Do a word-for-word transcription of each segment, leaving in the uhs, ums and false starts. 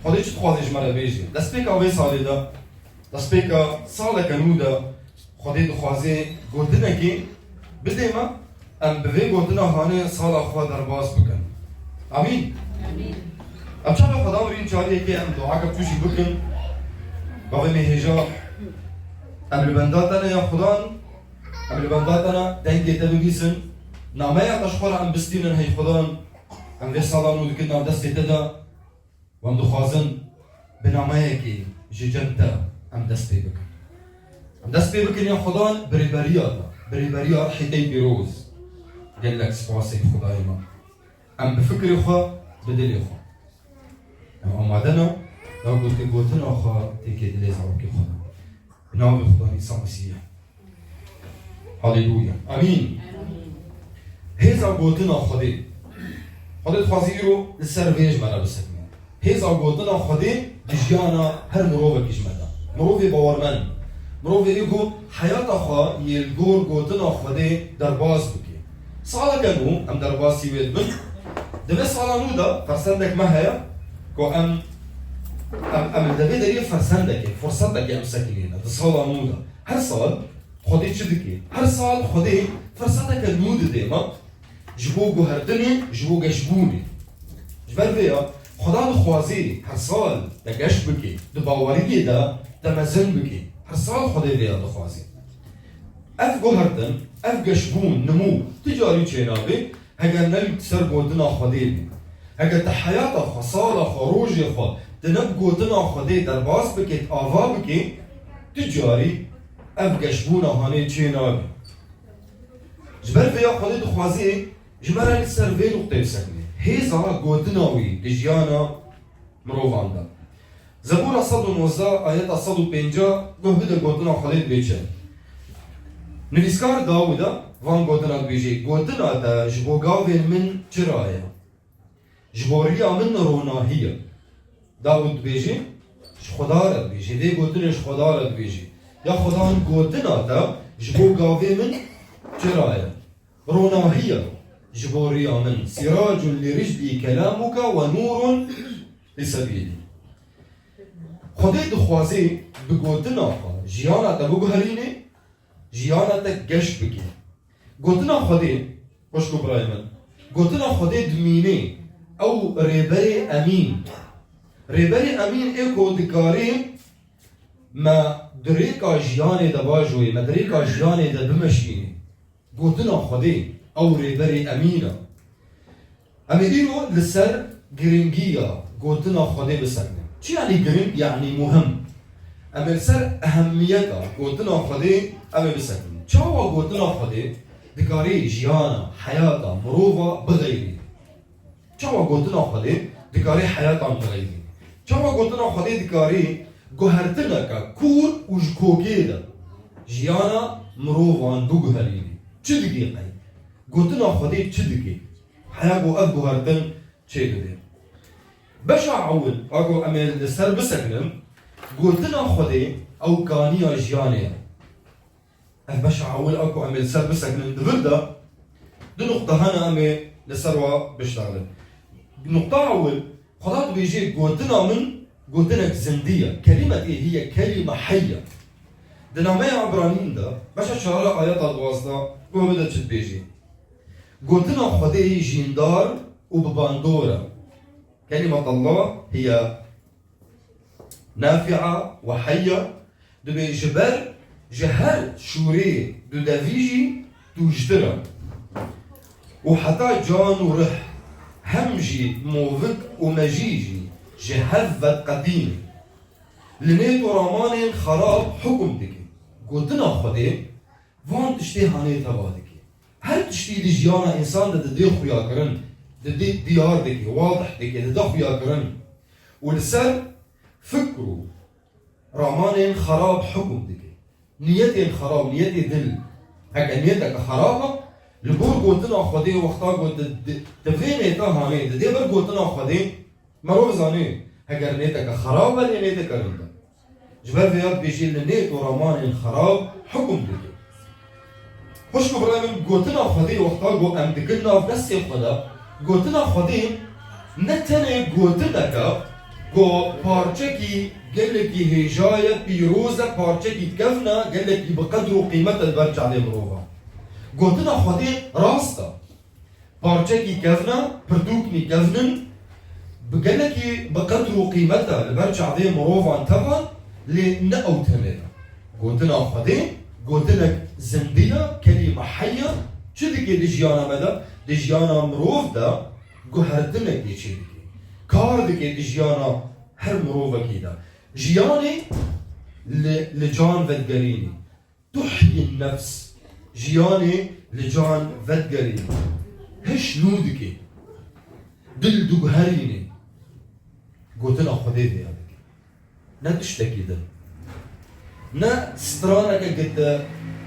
Xwedê çi dixwaze ji me re bêje? Destpêka vê salê de, destpêka saleke nû de, Xwedê dixwaze gotinekê bidê me, em bi vê gotina hanê sala xwe derbas bikin. Amîn. Amîn. Em çaxa xwe damirîn, cariyekê em duaka biçûşî bikin. Bavê me hêja, em li benda te ne ya Xudan, em li benda te ne, dengê te bibîsin. Nameya te ji xwe re em bistînin hey Xudan. Em vê sala nû dikin nav destê te de. Û em dixwazin bi nameyekê ji cem te em dest pê bikin. Em dest pê bikin ya Xudan bi rêberiya te, bi rêberiya Rihê te yê Pîroz. Gelek spasê Xwedayê me. Em bi fikrê xwe, bi dilê xwe. Em amade ne, ya gotin gotina xwe têkê dilê zarokê xwe de. Bi navê Xudan Îsa Mesîh. Haleluya. Amîn. Hêza gotina Xwedê. Xwedê dixwaze îro li ser vê ji me re bisekine. Hêza gotina Xwedê di jiyana her mirovekî ji me de. Mirovê bawermend. Mirovê ê ku heyata xwe yê li gor gotina Xwedê derbas bike. Saleke nû em derbasî wê dibin. Di vê sala nû de fersendek me heye ku em, em, em li devê deriyê fersendekê, fursetekê em sekinîne. Di sala nû de. Her sal Xwedê çi dike? Her sal Xwedê firseteke nû dide me ji bo guhertinê, ji bo geşbûnê. Ji ber vê ya Xweda dixwazê her sal te geş bike, di baweriyê de te mezin bike. Her sal Xwedê vê ya dixwazê. Ev guhertin, ev geşbûn, nimû, tu carî çênabe, heger ne li ser gotina Xwedê bî. Heger tu heyata xwe, sala xwe, rojê xwe, tu ne bi gotina Xwedê derbas bike, ava bike, tu carî ev geşbûna hanê çênabe. Ji ber vê ya Xwedê dixwazê ji me re li ser vê nuqteyê bisekine. Hêza gotina wî di jiyana mirovan de. Zebûra sed û nozdeh, ayeta sed û pêncî, guh bide gotina Xwedê dibê çi. Nivîskar Dawûda van gotina dibêje, gotina te ji bo gavên min çira ye? Ji bo riya min ronahî ye. Dawûd dibêje, ji Xweda re dibêje, vê gotinê ji Xweda re dibêje. Ya Xudan gotina te ji bo gavê min çira ye? Ronahî ye ji bo riya min. Siracun li riclî kelamuke we nûrun li sebîlî. Xwedê dixwazê bi gotina xwe jiyana te biguherînê, jiyana te geş bike. Gotina Xwedê, xwişk û birayê min, gotina Xwedê dimînê, ew rêberê emîn. Rêberê emîn ê ku dikarê me di rêka jiyanê de bajoyê, me di rêka jiyanê de bimeşînê. Gotina Xwedê, ew rêberê emîn e. Em ê îro li ser giringiya gotina Xwedê bisekinin. Çi yanî giring? Yanî muhim. Em ê li ser ehemmiyeta gotina Xwedê em ê bisekinin. Çawa gotina Xwedê dikarê jiyana, heyata mirova bixeyrî? Çawa gotina Xwedê dikarê heyatan bixeyrî? Çawa gotina Xwedê dikarê guhertineke kûr û ji kokê de jiyana mirovan biguherînê? Çi digê qey? Gotina Xwedê çi digê? Heya ku ev guhertin çêbibe. Beşa ewil, a ku em ê li ser bisekinin, gotina Xwedê ew kaniya jiyanê ye. Ev beşa ewil a ku em ê li ser bisekinin, di vir de du nuqta hene em ê li ser wa biştexilin. Nuqta ewil, Xweda dibêje, gotina min gotinek zindî ye. Kelimetê hiye kelîme heyye. Di nameya Ebranîn de, beşa çar, ayeta duwazdeh, guh bide çi dibêje. Gotina Xwedê jîndar û bi bandor e. Kelimet Allah hiye nafia we heyya, dibê ji ber ji her şûrê dudevî jî tûjtir e. Û heta can û rih, hem jî movik û mejî jî ji hev vediqetîne. Li nêt û ramanên xerab hukum dike. Gotina Xwedê van tiştê hanê teva dike. Her tiştî di jiyana însan de didê xuyakirin, didê diyar dike, wadih dike, dide xuyakirin. Û li ser fikr û ramanên xerab hukum dike. Niyetên xerab, niyetê dil. Heke niyeteke xerab e, li gor gotina Xwedê wexta ku di, di, di vê nêta hanê, didê ber gotina Xwedê, Merov zanî, heger nêteke xerab be, lê nêteke rind be. Ji ber vê ya dibêjî li nêt û ramanên xerab hukum dike. Xwişk û birayê min, gotina Xwedê wexta ku em dikin nav destê xwe de, gotina Xwedê ne tenê gotineke, Ku parçekî gelekî hêja ye, pîroz e, parçekî kevn e, gelekî bi qedr û qîmet e li ber çavê mirovan. Gotina Xwedê rast e. Parçekî kevn e, pirtûknî kevn in, bi gelekî bi qedr û qîmet e li ber çavê mirovan tevan, lê ne ew tenê ye. Gotina Xwedê gotinek zindî ye, kelîme heyy e, çi dike di jiyana me de? Di jiyana mirov de guhertinekê çêdike. Kar dike di jiyana her mirovekî de. Jiyanê li, li can vedigerînî. Tuhyî nefs. Jiyanê li can vedigerînî. Hiş nû dike. Dil diguherînê. Gotina Xwedê vêya dike. Ne tiştekî din. Ne straneke ku te,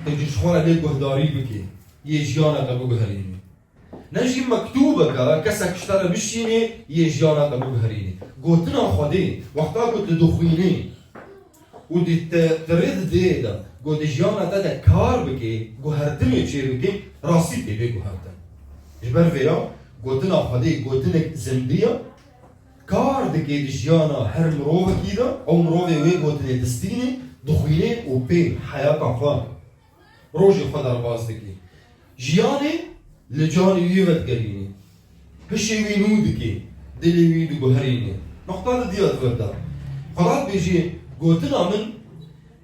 tu ji xwe re lê guhdarî bikî, yê jiyana te biguherînî. Ne jî mektûbeke kesek ji te re bişînê, yê jiyana te biguherînê. Gotina Xwedê, wexta ku tu dixwînî û di te, tu rê didê de, ku di jiyana te de kar bikê, guhertinê çêbikê, rastî tê bê guhertin. Ji ber vê ya, gotina Xwedê gotinek zindî ye, kar dikê di jiyana her mirovekî de, ew mirovê wê gotinê distînê, dixwînê û pê heyata xwe, rojê xwe derbas dikê. Jiyanê li canê wî vedigerînê. Hişê wî nû dikê, dilê wî diguherînê. Noqta di diya di vir de. Xweda dibêjê, gotina min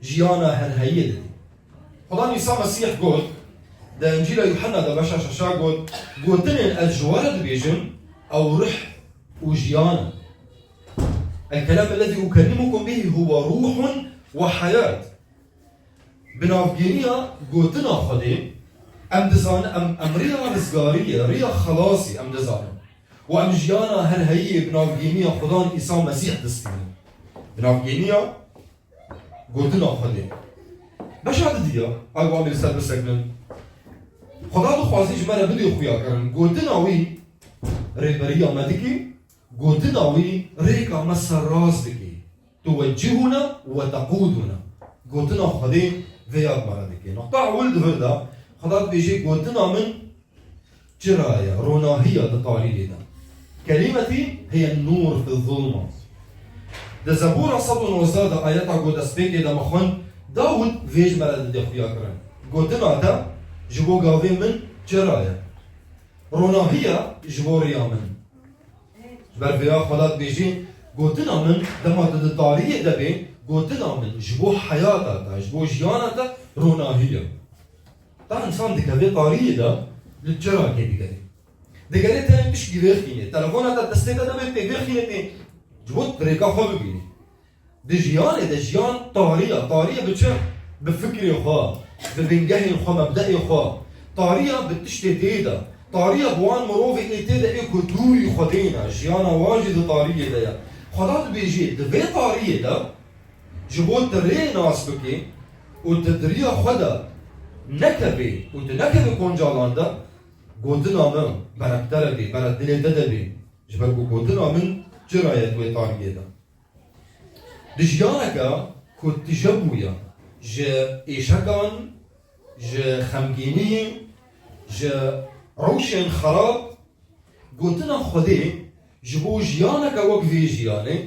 jiyana herheyî didê. Xweda Îsa Mesîh got, di Encîla Yuhanna de beşa şeşa got, gotinên ez ji we re dibêjim, ew rih û jiyan in. El kelam ellezî ukellimukum bihî huwe ruhun ve hayat. Bi navgêniya gotina Xwedê, em dizanin, em, em riya rizgariyê, riya xelasê em dizanin. Û em jiyana herheyiyê bi navgêniya Xudan Îsa Mesîh distînin. Bi navgêniya gotina Xwedê. Beşa didiya, ay wan li ser bisekinin. Xuda dixwazî ji me re bidê xuyakirin. Gotina wî rêberiya me dike, gotina wî rêka me serrast dike. Tuweccihuna ve tequduna. Gotina Xwedê vê ya bi me re dike. Noqta ewil di vir de, Xweda dibêje, gotina min çira ye, ronahiya di tariyê de. Kelîmetî hiye nûr fi zulma. Di Zebûra sed û nozdeh de ayeta ku destpêkê de me xwend, Dawid vê ji me re dide xuyakirin. Gotina te ji bo gavê min çira ye. Ronahiya ji bo riya min. Ji ber vêya Xweda dibêjê, gotina min dema tu di tariyê de bê, gotina min ji bo heyata te, ji bo jiyana te ronahî ye. Ta însan dikeve tariyê de li çirakê digere. Digere tenê pişkî vêxînê. Telefona te destê te de bê tê vêxînê tê. Ji bo tu rêka xwe bibînî. Di jiyanê de jiyan tarî ya. Tarî ya bi çi? Bi fikrê xwe, bi bingehên xwe, mebdeê xwe. Tarî ya bi tiştê tê de. Tarî ya bi wan mirovê ê tê de ê ku dûrî Xwedê ne. Jiyana wan jî di tariyê de ye. Xweda dibêjê, di vê tariyê de ji bo tu rê nas bikî û tu di riya xwe de nekevê û tu nekevê koncalan de, gotina min berektere bê, bere dilê te de bê. Ji ber ku gotina min çira ye di wê tariyê de. Di jiyaneke ku tije bûye ji êşekan, ji xemgîniyê, ji rewşên xerab, gotina Xwedê ji bo jiyaneke wek vê jiyanê,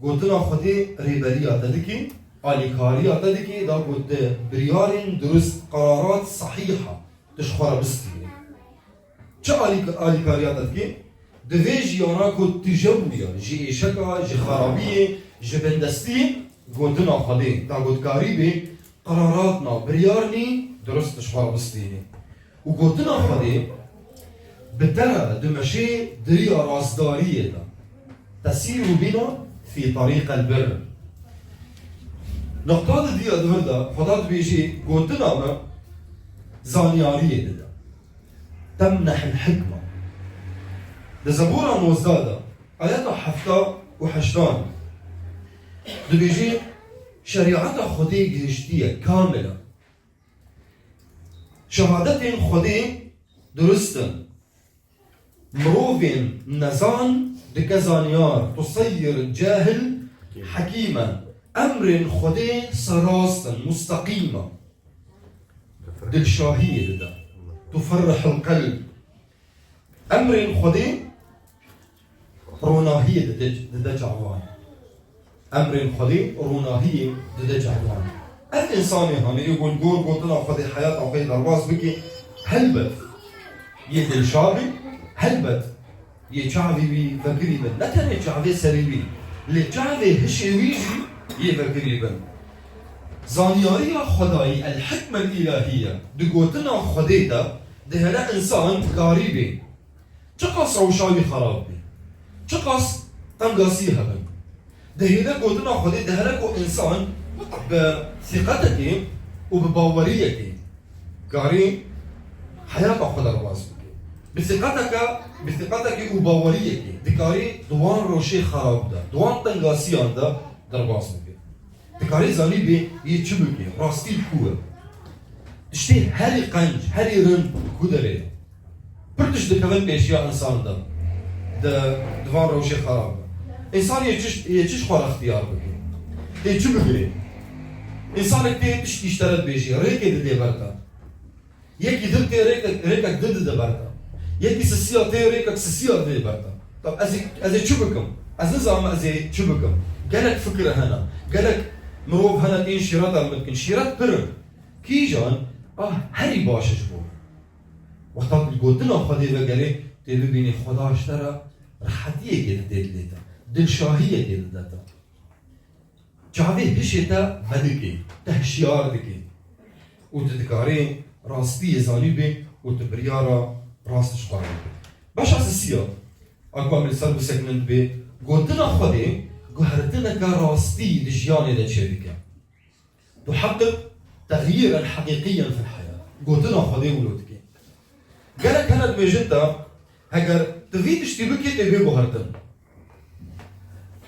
gotina Xwedê rêberiya te dike, alîkariya te dike, da ku tu biryarên dirust, qerarat sehîha tu ji xwe re bistînî. Çi alîk-, alîkariya te dike? Di vê jiyana ku tije bûye, ji êşeka, ji xerabiyê, ji bindestiyê, gotina Xwedê, ta ku dikarî bê qeraratna, biryarnî, dirust ji xwe re bistînî. Û gotina Xwedê bi te re dimeşê di riya rastdariyê de. Tesîru bina fî tarîqel birr. Noqta di diya di vir de, Xweda dibêjê, gotina me zanyariyê dide. Temnehil hikme. Di Zebûra nozdeh de, ayeta hefta û heştan dibêjê, şerîeta Xwedê gihiştiye, kamil e. Şehadetên Xwedê dirust in. Mirovên nezan dike zanyar, tuseyir cahil hekîmen. Emrên Xwedê serast in, musteqîm e. Dilşahiyê dide. Tuferrihul qelb. Emrên Xwedê ronahiyê dide, dide çavan. Emrên Xwedê ronahiyê dide cih wan. Ev însanê hanê ê ku li gor gotina Xwedê heyata xwe yê derbas bike, helbet yê dilşa bê, helbet yê çavê wî vekirî bin. Ne tenê çavê serê wî, lê çavê hişê wî jî yê vekirî bin. Zanyariya Xwedayî, el-hikme el-îlahîye, di gotina Xwedê de dihêle însan karî bê. Çiqas rewşa wî xerab bî, çiqas tengasî hebin, dihêle gotina Xwedê dihêle ku însan bi sîqetekê û bi baweriyekê karî heyata xwe derbas bike. Bi sîqeteke, bi sîqetekê û baweriyekê dikarî di wan rewşê xerab de, di wan tengasiyan de derbas bike. Dikarî zanîbê yê çi bike, rastî li ku ye? Tiştê herî qenc, herî rind li ku derê ye? Pir tişt dikevin pêşiya însan de, di, di van rewşê xerab de. Însan yê çi, yê çi ji xwe re ixtiyar bike? Tê çi bigirê? Însanek tê tiştî ji te re dibêjî, rêkê didê ber te. Yekî din tê rêkek, rêkek din dide ber te. Yekî sisiya tê rêkek sisiya didê ber te. Tab ez ê, ez ê çi bikim? Ez nizanim ez ê çi bikim. Gelek fikir hene. Gelek mirov hene tên şîreta li min dikin. Şîret pir in. Kîjan? Ah, herî baş e ji bo min. Wexta tu gotina Xwedê vegerê, tê bibînî Xweda ji te re rehetiyekê didê dilê te. Dilşahiyekê dide te. Çavê hişê te vedikê, te hişyar dikê. Û tu dikarê rastiyê zanîbê û tu biryara rast ji xwe re bikî. Beşa sisiya, a ku em li ser bisekinin dibê, gotina Xwedê guhertineke rastî di jiyanê de çêdike. Tuheqqiq texyîren heqîqiyen fil heyat. Gotina Xwedê wilo dike. Gelek hene dibêjin te, heger tu vî tiştî bikî, tê bê guhertin.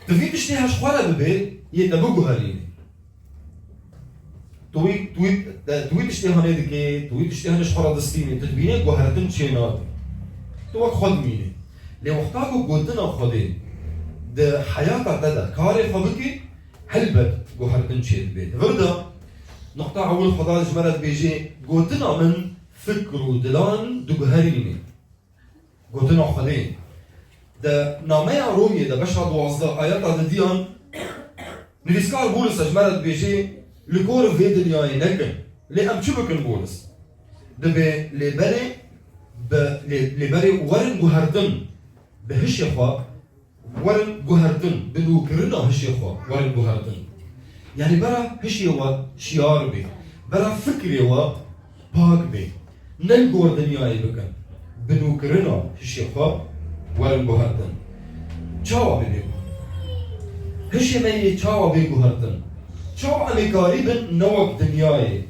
Tu vî tiştê her ji xwe re bibê, yê te biguherînê. Tu wî, tu wî, te, tu wî tiştê hanê dikê, tu wî tiştê hanê ji xwe re distînê, tu dibînê guhertin çê nake. Tu wek xwe dimînê. Lê wexta ku gotina Xwedê di heyata te de karê xwe bikî, helbet guhertin çê dibê. Di vir de, nuqta ewil Xweda ji me re dibêjê, gotina min fikr û dilan diguherînê. Gotina Xwedê. Di nameya Romiyê de beşa duwazdeh ayeta didiyan nivîskar Bûlis e ji me re dibêjê, li gor vê dinyayê nekin. Lê em çi bikin Bûlis? Dibê lê berê bi, lê, lê berê werin guhertin bi hişê xwe, werin guhertin, bi nûkirina hişê xwe werin guhertin. Yanî bera hişê we şiyar bê, bera fikrê we pak bê. Ne li gor dinyayê bikin, bi nûkirina hişê xwe werin guhertin. Çawa bê bê? Hişê me yê çawa bê guhertin? Çawa em ê karî bin ne wek dinyayê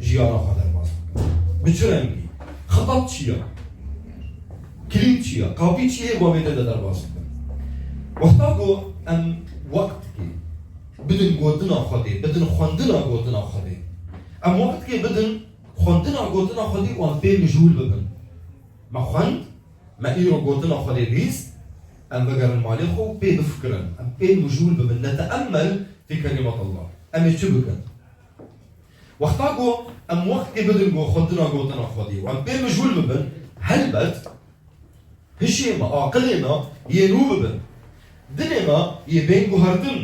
jiyana xwe derbas bikin? Bi çi rengî? Xetat çi ye? Kilît çi ye? Kapî çi ye? Ku em ê tê de derbas bikin. Wexta ku em wextekê bidin gotina Xwedê, bidin xwendina gotina Xwedê. Em wextekê bidin xwendina gotina Xwedê û em pê mijûl bibin. Me xwend, me îro gotina Xwedê bîst, em vegerin malê xwe û pê bifikirin. Em pê mijûl bibin. Neteemmel fî kelimetillah. Em ê çi bikin? Wexta ku em wextekê bidin go xwendina gotina Xwedê û em pê mijûl bibin, helbet hişê me, aqilê me yê nû bibin. Dilê me yê bên guhertin.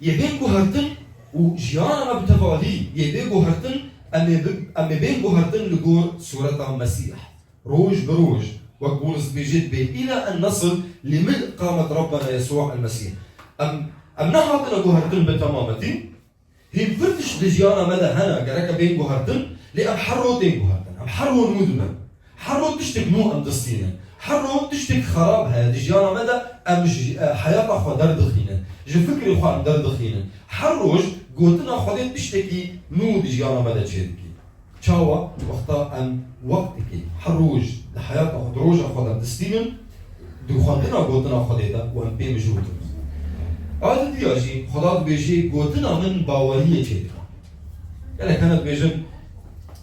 Yê bên guhertin û jiyana me bi tevalî yê bê guhertin, em ê bi, em ê bên guhertin li gor sûreta Mesîh. Roj bi roj, wek Bûlis dibêje, dibê, "Îla en nesil li mil'i qamet Rabbena Yesû el Mesîh." Em, em nehatine guhertin bi temametî. Hîn pir tişt di jiyana me de hene, gereke bên guhertin, lê em her roj tên guhertin. Em her roj nû dibin. Her roj tiştek nû em distînin. Her roj tiştek xerab heye di jiyana me de, em ji, e, heyata xwe derdixînin. Ji fikrê xwe em derdixînin. Her roj gotina Xwedê tiştekî nû di jiyana me de çêdikî. Çawa? Wexta em wextekê her roj di heyata xwe, di roja xwe de distînin, di xwendina gotina Xwedê de û em pê mijûl dibin. A didiya jî, Xweda dibêjê, gotina min baweriyê çêdike. Gelek hene dibêjin,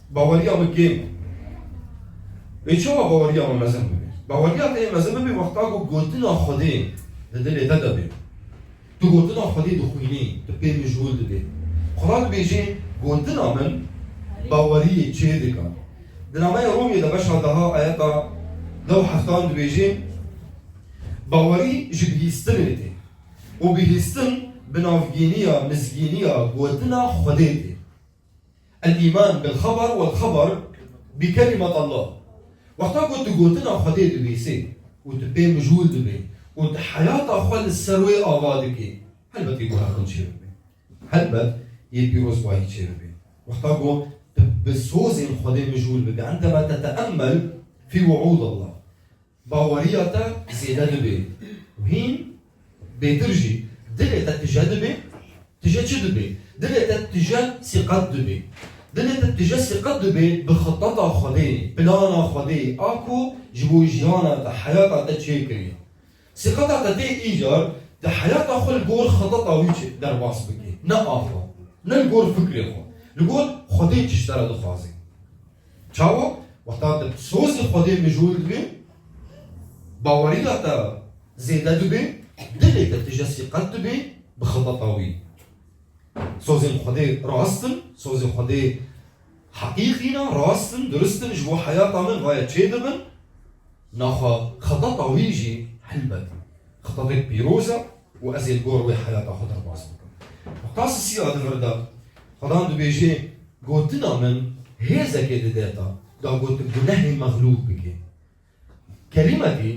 baweriya min kêm e. Ê çawa baweriya min mezin bibe? Baweriya te yê mezin bibe wexta ku gotina Xwedê di dilê te de be. Tu gotina Xwedê dixwînî, tu pê mijûl dibî. Xweda dibêjê, gotina min baweriyê çê dike. Di nameya Romyê de beşa deha ayeta deh û heftan dibêjê, bawerî ji bihîstinê tê. û bihîstin bi navgîniya, mizgîniya gotina Xwedê tê. El-îman bil-xeber wel-xeber bi kelimet Allah. Wexta ku tu gotina Xwedê dibîsî û tu pê mijûl dibî û tu heyata xwe li ser wê ava dikî, helbet yê guhertin çêbibe. Helbet yê pîrozbayî çêbibe. Wexta ku tu bi sozên Xwedê mijûl bibî, endema teteemmel fî wuûdillah, baweriya te zêde dibe. Û hîn bêtir jî dilê te tije dibe. Tije çi dibe? Dilê te tije sîqet dibe. Dilê te tije sîqet dibe bi xiteta Xwedê, plana Xwedê, a ku ji bo jiyana te, heyata te çêkiriye. Sîqeta te tê îcar di heyata xwe li gor xiteta wî çi derbas bike. Ne a xwe, ne li gor fikrê xwe. Li gor Xwedê çi ji te re dixwaze. Çawa? Wexta tu sozê Xwedê mijûl dibî, baweriya te zêde dibî, dilê te tije sîqet dibî bi xiteta wî. Sozên Xwedê rast in, sozên Xwedê heqîqî ne, rast in, durist in, ji bo heyata min vaya çêdibin. Naxwe xiteta wî jî helbet xitetek pîroz e û ez ê li gor wê heyata xwe derbas bikim. Wexta sisiya di vir de, Xudan dibêje, gotina min hêzekê dide te, da ku tu gunehê mexlûb bikî. Kelimetî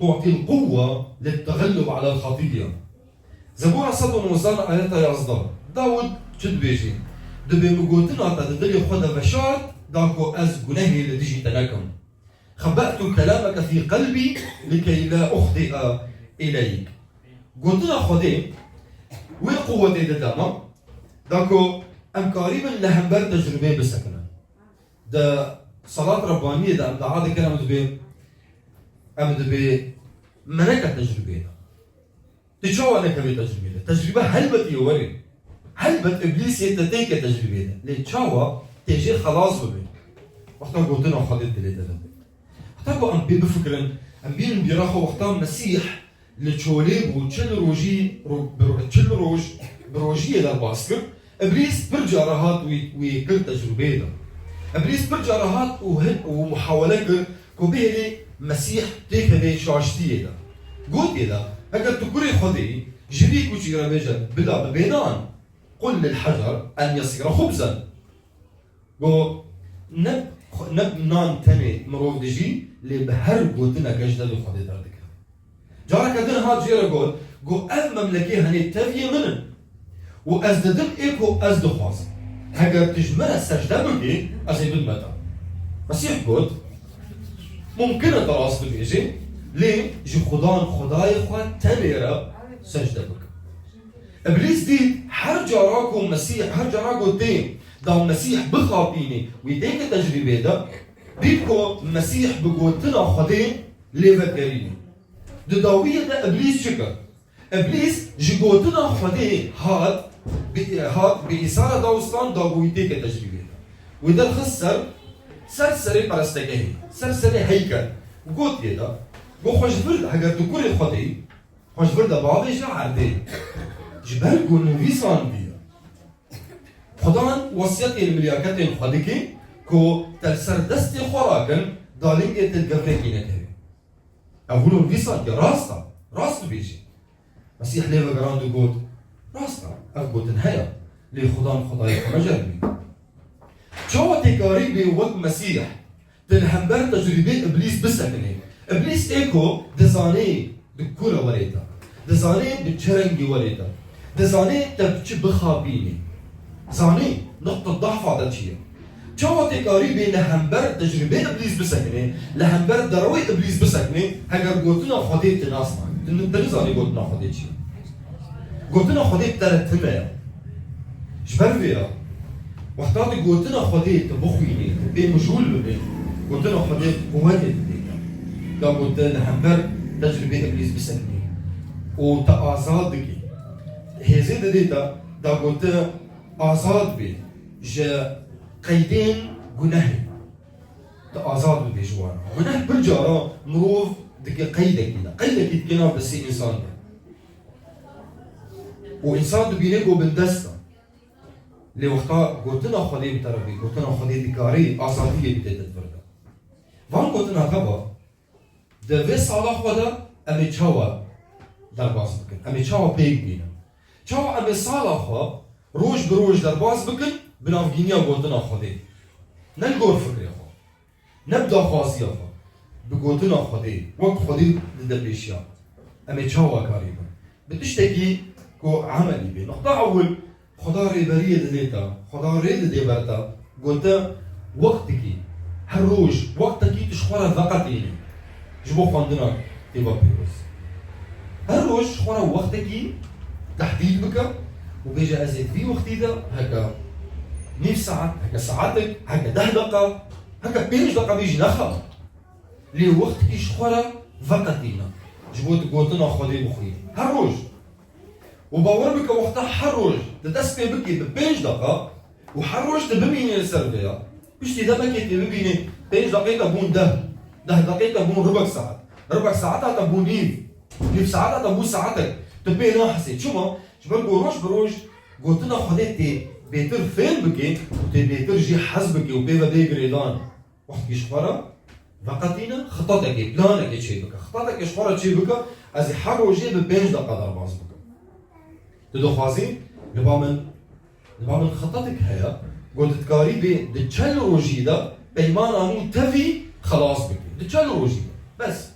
tu'tîl quwwe lit-texellub alel xetîye. Zebûra sed û nozdeh, ayeta yazdeh. Dawid çi dibêjî? Dibê min gotina te di dilê xwe de veşart, da ku ez gunehê li dijî te nekim. Xebe'tu kelameke fî qelbî likey la uxti'a ileyk. Gotina Xwedê wê quwetê dide me, da ku em karîbin li hember tecrûbeyê bisekinin. Di Salat Rebbaniyê de em dua dikin, em dibê, em dibê me neke tecrûbeyê de. Tu çawa nekevê tecrûbeyê de? Tecrûbe helbet yê werê. Helbet Îblîs yê te têke tecrûbeyê de. Lê çawa tê jê xelas bibê? Wexta gotina Xwedê dilê te de be. Heta ku em pê bifikirin, em bînin bîra xwe wexta Mesîh li çolê bû, çil rojî, ro-, bi ro-, çil roj bi rojiyê derbas kir. Îblîs pir cara hat wî, wî kir tecrûbeyê de. Îblîs pir cara hat û hin, û muhawele kir ku bihêlê Mesîh têkeve şaştiyê de. Gotiye de, heger tu kurê Xwedê yî, ji vî kuçî re bêje, bila bibe nan. Qul lil hecer en yesîre xubzen. Got, ne, ne nan tenê mirov dijî, lê bi her gotineke ji devê Xwedê derdikeve. Careke din hat jê re got, got, ev memlekê henê teviyê min in û ez didim ê ku ez dixwazim. Heger tu ji min re secde bikî, ez ê bidime te. Mesîh got, mumkin e tu rast dibêjî, lê ji Xudan Xwedayê xwe tenê re secde bikim. Îblîs dît her cara ku Mesîh, her cara ku tê da Mesîh bixapînê, wî têke tecrîbê de, dît ku Mesîh bi gotina Xwedê lê vegerîne. Di dawiyê de Îblîs çi kir? Îblîs ji gotina Xwedê hat, bi, hat bi Îsa re dawistan da ku wî têke tecrîbê de. Wî derxist ser, ser serê perestegehê, ser serê heykel. Gotiye de, got xwe ji vir de, heger tu kurê Xwedê yî, xwe ji vir de bavêje erdê. Ji ber ku nivîsandiye. Xudan wesiyetê li milyaketên xwe dike ku te li ser destê xwe rakin, da lingê te gevrekî nekeve. Ev wilo nivîsandike, rast e, rast dibêjî. Mesîh lê vegerand û got, rast e, ev gotin heye, lê Xudan Xwedayê xwe meceribî. Çawa tê karî bê wek Mesîh? Tu li hember tecrûbê Îblîs bisekinî. Îblîs ê ku dizanê di ku re werê te. Dizanê bi çi rengî werê te. Dizanê te bi çi bixapînî. Zanê nuqta dahfa te çi ye. Çawa tê karî bê li hember tecrûbê Îblîs bisekinî, li hember derewê Îblîs bisekinî, heger gotina Xwedê tu nas nakî. Tu, tu nizanî gotina Xwedê çi ye. Gotina Xwedê bi te re tune ye. Ji ber vê ya, wexta tu gotina Xwedê tu bixwînî, tu pê mijûl bibî, gotina Xwedê quwetê didê te. Da ku tu li hember tecrûbê Îblîs bisekinî û te azad dikî. Hêzê didê te, da ku tu azad bî ji qeydên gunehê. Tu azad bibî ji wan. Guneh pir cara mirov dike qeydekî de. Qeydekî dike nav destê însan de. Û însan dibîne ku bindest e. Lê wexta gotina Xwedê bi te re bê, gotina Xwedê dikarê azadiyê bidê te di vir de. Van gotina te ba, di vê sala xwe de em ê çawa derbas bikin. Em ê çawa pêk bînin? Çawa em ê sala xwe roj bi roj derbas bikin bi navgîniya gotina Xwedê? Ne li gor fikrê xwe, ne bi daxwaziya xwe, bi gotina Xwedê, wek Xwedê dide pêşiya. Em ê çawa karî bin? Bi tiştekî ku emelî bê. Nuqta ewil, Xweda rêberiyê didê te, Xweda rê didê ber te, gote, wextekî, her roj, wextekî tu ji xwe re veqetînî ji bo xwendina Kitêba Pîroz. Her roj ji xwe re wextekî tehdîd bike û bêje, ez ê di vî wextî de heke nîv saet, heke saetek, heke deh deqa, heke pênc deqa bê jî nexewe. Lê wextekî ji xwe re veqetîne, ji bo tu gotina Xwedê bixwînî. Her roj. Û bawer bike, wexta her roj tu dest pê bikî bi pênc deqa û her roj tu bimînî li ser vê ya, piştî demekê tê bibînî pênc deqê te bûn deh, deh deqê te bûn ribek saet, ribek saeta te bûn nîv, nîv saeta te bû saetek, tu pê nahesê. Çima? Ji ber ku roj bi roj gotina Xwedê tê bêtir fêm bikê û tê bêtir jî hez bikê û pê ve bê girêdan. Wextekî ji xwe re veqetîne, xitatekê, planekê çê bike. Xitatekê ji xwe re çê bike, ez ê her rojê bi pênc deqa derbas bikim. Tu dixwazî li ba min, li ba min xitatek heye, ku tu dikarî bê di çel rojî de peymana nû tevî xelas bikî. Di çel rojî de. Bes.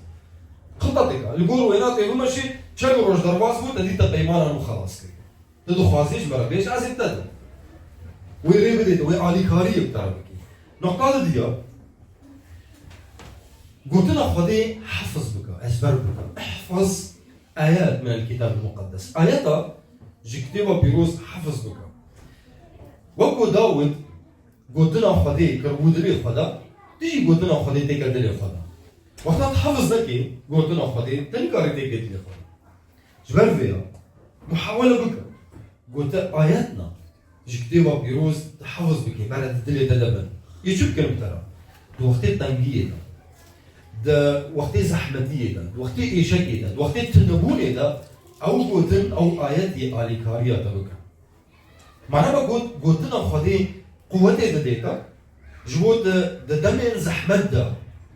Xitatek e. Li gor wêna tê bimeşî, çel roj derbas bû, te dî te peymana nû xelas kiriye. Tu dixwazî ji me re bêje, ez ê te dim. Wê rê bidê, tu wê alîkariyê bi te re bikî. Noqta di diya, gotina Xwedê hefiz bike, ezber bike. Ihfaz ayet min el-Kitab el-Muqeddes. Ayeta ji Kitêba Pîroz hefiz bike. Wek ku Dawid gotina Xwedê kiribû dilê xwe de, tu jî gotina Xwedê têke dilê xwe de. Wexta tu hefiz nekî gotina Xwedê, tu nikarî têke dilê xwe de. Ji ber vê ya, muhawele bike. Gote ayetna ji Kitêba Pîroz tu hefiz bikî, bere di dilê te de bin. Yê çi bikirim te re? Di wextê tengiyê de, di wextê zehmetiyê de, di wextê êşekê de, di wextê tunebûnê de ew gotin, ew ayet yê alîkariya te bikin. Mana me got, gotina Xwedê quwetê didê te, ji bo tu di demên zehmet de,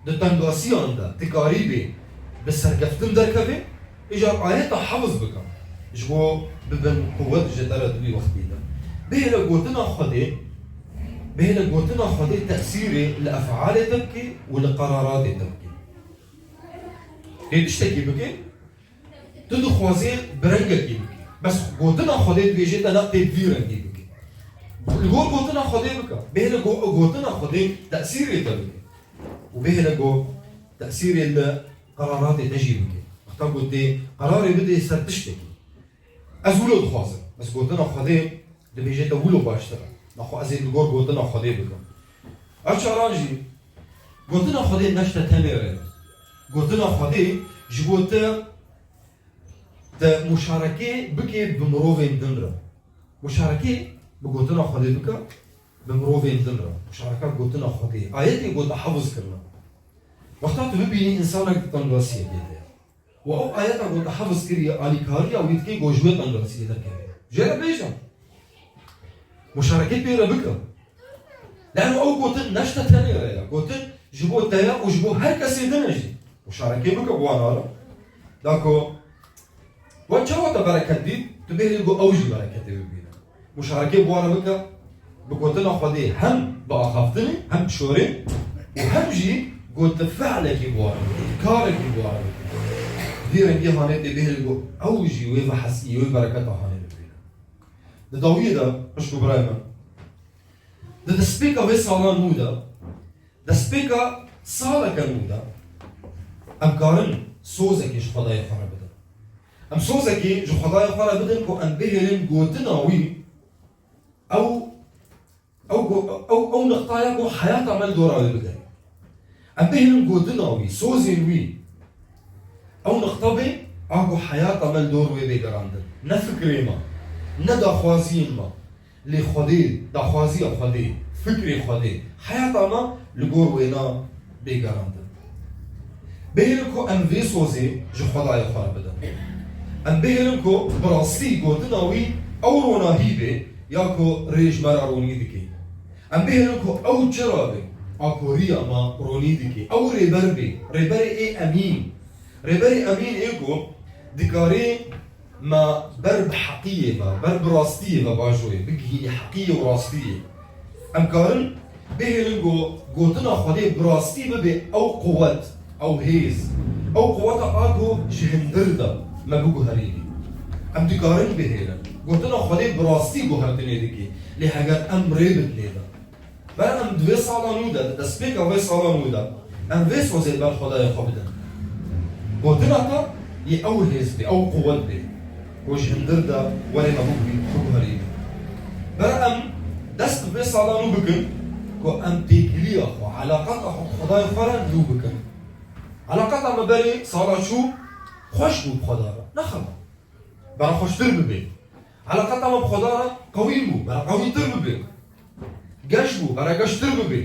di tengasiyan de, tu karî bê bi serkeftin derkevê, îcar ayeta hefiz bike, ji bo bibin quwet ji te re di wî wextî de. Bihêle gotina Xwedê, bihêle gotina Xwedê tesîrê li efalê te bike û li qeraratê te bike. Lê tiştekî bike, Tu dixwazî bi rengekî bikî. Bes gotina Xwedê dibêje te ne tê vî rengî bikî. Li gor gotina Xwedê bike. Bihêle go-, gotina Xwedê tesîrê te bike. Û bihêle go tesîrê li qeraratê te jî bike. Wexta ku tê qerarê bidê ser tiştekî. Ez wilo dixwazim. Bes gotina Xwedê dibêje te wilo baştir e. Naxwe ez ê li gor gotina Xwedê bikim. Ev çaran jî gotina Xwedê ne ji te tenê re ye. Gotina Xwedê ji bo te, te muşarekê bikê bi mirovên din re. Muşarekê bi gotina Xwedê bike bi mirovên din re. Muşareka gotina Xwedê. Ayetê gote hefiz kirine. Wexta tu bibînî însanek di tengasiyekê de ye. Û ew ayeta ku te hefiz kiriye, alîkariya wî dike ku ji wê tengasiyê derkeve. Jê re bêje. Muşarekê pê re bike. Lano ew gotin ne ji te tenê re ye. Gotin ji bo te ye û ji bo her kesê din e jî. Muşarekê bike bi wan re. Da ku we çawa te bereket dît, tu bêhêlî ku ew jî bereketê bibîne. Muşarekê bi wan re bike, bi gotina Xwedê hem bi axaftinê, hem bi şorê û hem jî got tu fe'lekî bi wan re bike, karekî bi wan re bike. Vî rengî hanê tê bihêlin ku ew jî wê vehesî, wê bereketa hanê bibîne. Di dawiyê de, xwişk û birayê min, di destpêka vê sala nû de, destpêka saleke nû de, em karin sozekê ji Xwedayê xwe re bidin. Em sozekê ji Xwedayê xwe re bidin ku em bihêlin gotina wî, ew, ew go-, ew, ew niqtaya ku heyata me li dora wê bigere. Em bihêlin gotina wî, sozên wî, ew niqta bê, a ku heyata me li dor wê bê gerandin. Ne fikrê me, ne daxwaziyên me. Lê Xwedê, daxwaziya Xwedê, fikrê Xwedê, heyata me li gor wêna bê gerandin. Bihêlin ku em vê sozê ji Xwedayê xwe re bidin. Em bihêlin ku bi rastî gotina wî ew ronahî bê ya ku rê ji me re ronî dike. Em bihêlin ku ew çira bê, a ku riya me ronî dike. Ew rêber bê, rêberê ê emîn. Rêberê emîn ê ku Dikarê me ber bi heqiyê ve, ber bi rastiyê ve bajoyê, bigihînî heqiyê û rastiyê. Em karin bihêlin ku gotina Xwedê bi rastî bibe ew quwet, ew hêz, ew quweta a ku ji hindir de me biguherînî. Em dikarin bihêlin. Gotina Xwedê bi rastî guhertinê dike, lê heger em rê bidinê de. Ber em di vê sala nû de, di destpêka vê sala nû de, em vê sozê ber Xwedayê xwe bidin. Gotina te yê ew hêz bê, ew quwet bê. Ku ji hindir de were me biguherî-, biguherî. Ber em dest bi vê sala nû bikin, ku em têkiliya xwe, eleqata xwe bi Xwedayê xwe re nû bikin. Eleqata me berê sala çû xweş bû bi Xweda re. Nexema. Bera xweştir bibe. Eleqeta me bi Xweda re qewî bû, bera qewîtir bibe. Geş bû, bera geştir bibe.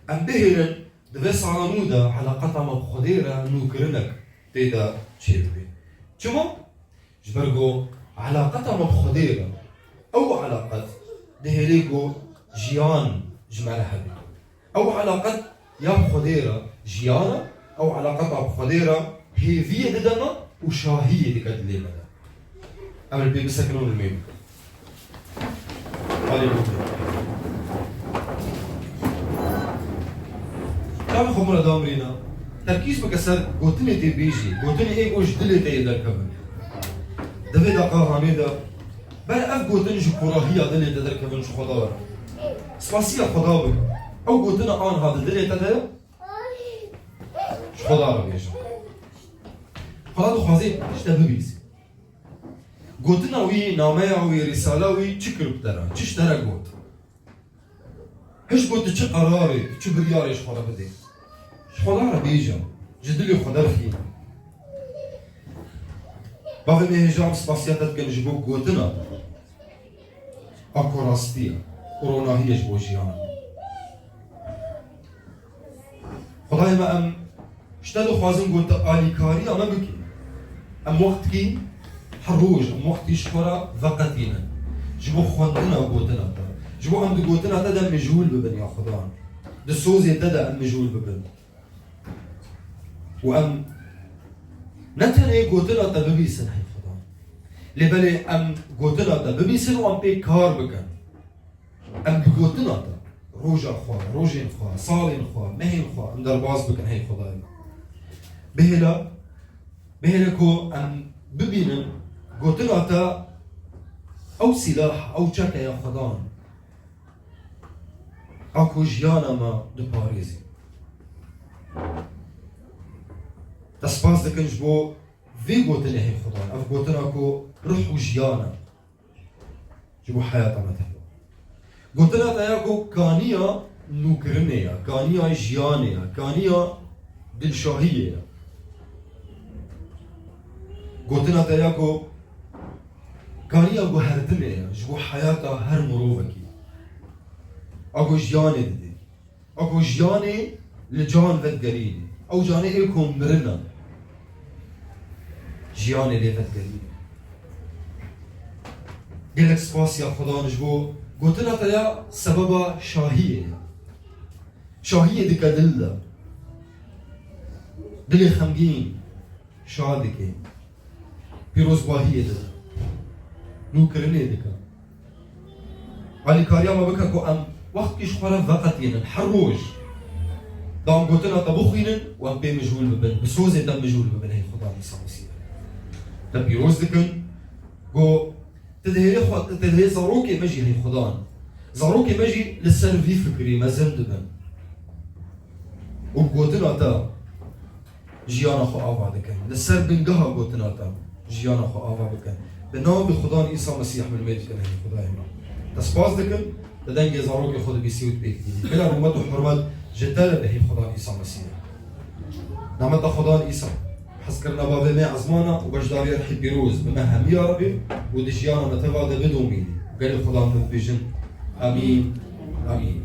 Em bihêlin di vê sala nû de eleqeta me bi Xwedê re nûkirinek tê de çêbibe. Çima? Ji ber ku eleqeta me bi Xwedê re, ew eleqet dihêlê ku jiyan ji me re hebe. Ew eleqet ya bi Xwedê re jiyan e, ew eleqeta bi Xwedê re hêviyê dide me û şahiyê dike dilê me de. Em li pê bisekinin û li mê bikin. Alê Xwedê. Çavê xwe min re damirîne. Terkîz bike ser gotinê tê bêjî. Gotinê ê ku ji dilê te yê derkevin. Di vê deqa hanê de ber ev gotin ji korahiya dilê te derkevin ji Xweda re. Spasiya Xweda bike. Ew gotina anha di dilê te de ji Xweda re bêje. Xweda dixwaze ji te bibîse. Gotina wî, nameya wî, rîsala wî çi kir bi te re? Çi ji te re got? Hiş got tu çi qerarê, tu çi biryarê ji xwe re bidê? Ji Xweda re bêje, ji dilê xwe derxîne. Bavê me hêja em spasiya te dikin ji bo gotina te. A ku rastî ye û ronahî ye ji bo jiyana me. Xwedayê me, em ji te dixwazin ku tu alîkariya me bikî. Em wextkî her roj, em wextkî ji xwe re veqetînin. Ji bo xwendina gotina te. Ji bo em di gotina te de mijûl bibin ya Xudan. Di sozê te de em mijûl bibin. Û em ne tenê gotina te bibîsin, hey Xudan. Lê belê em gotina te bibîsin û em pê kar bikin. Em bi gotina te, roja xwe, rojên xwe, salên xwe, mehên xwe, em derbas bikin, hey Xwedayê me. Bihêle, bihêle ku em bibînin gotina te ew sîlah, ew çeke ya Xwedan. A ku jiyana me diparêzî. Te spas dikin ji bo vê gotinê, hey Xudan. Ev gotina ku ruh û jiyan e. Ji bo heyata me teva. Gotina te ya ku kaniya nûkirinê ye, kaniya jiyanê ye, kaniya dilşahiyê ye. Gotina te ya ku kaniya guhertinê ye, ji bo heyata her mirovekî. A ku jiyanê didê. A ku jiyanê li can vedigerîne. Ew canê ê ku mirine. Jiyanê lê vedigerîne. Gelek spas ya Xudan ji bo gotina te ya sebeba şahiyê ye. Şahiyê dike dil de. Dilê xemgîn şa dike. Pîrozbahiyê dide. Nûkirinê dike. Alîkariya me bike ku em wextkî ji xwe re veqetînin, her roj. Da em gotina te bixwînin û em pê mijûl bibin, bi sozê te mijûl bibin, hey Xudan Îsa Mesîh. Te pîroz dikin ku tu dihêlê xwe, tu dihê zarokê me jî, hey Xudan. Zarokê me jî li ser vî fikirî mezin dibin. Û gotina te jiyana xwe ava dikin. Li ser bingeha gotina te jiyana xwe ava bikin. Bi navê Xudan Îsa Mesîh min mê dikin, hey Xudayê me. Te spas dikin, te dengê zarokê xwe dibîsî û dipêk dînî. Bila rûmet û hurmet ji te re be, hey Xudan Îsa Mesîh. Nameta Xudan Îsa, hezkirina bavê me ezmana û beşdariya Rihê Pîroz bi me hemiya re be û di jiyana me teva de bidomînî. Gelê Xudan me dibêjin. Amîn. Amîn.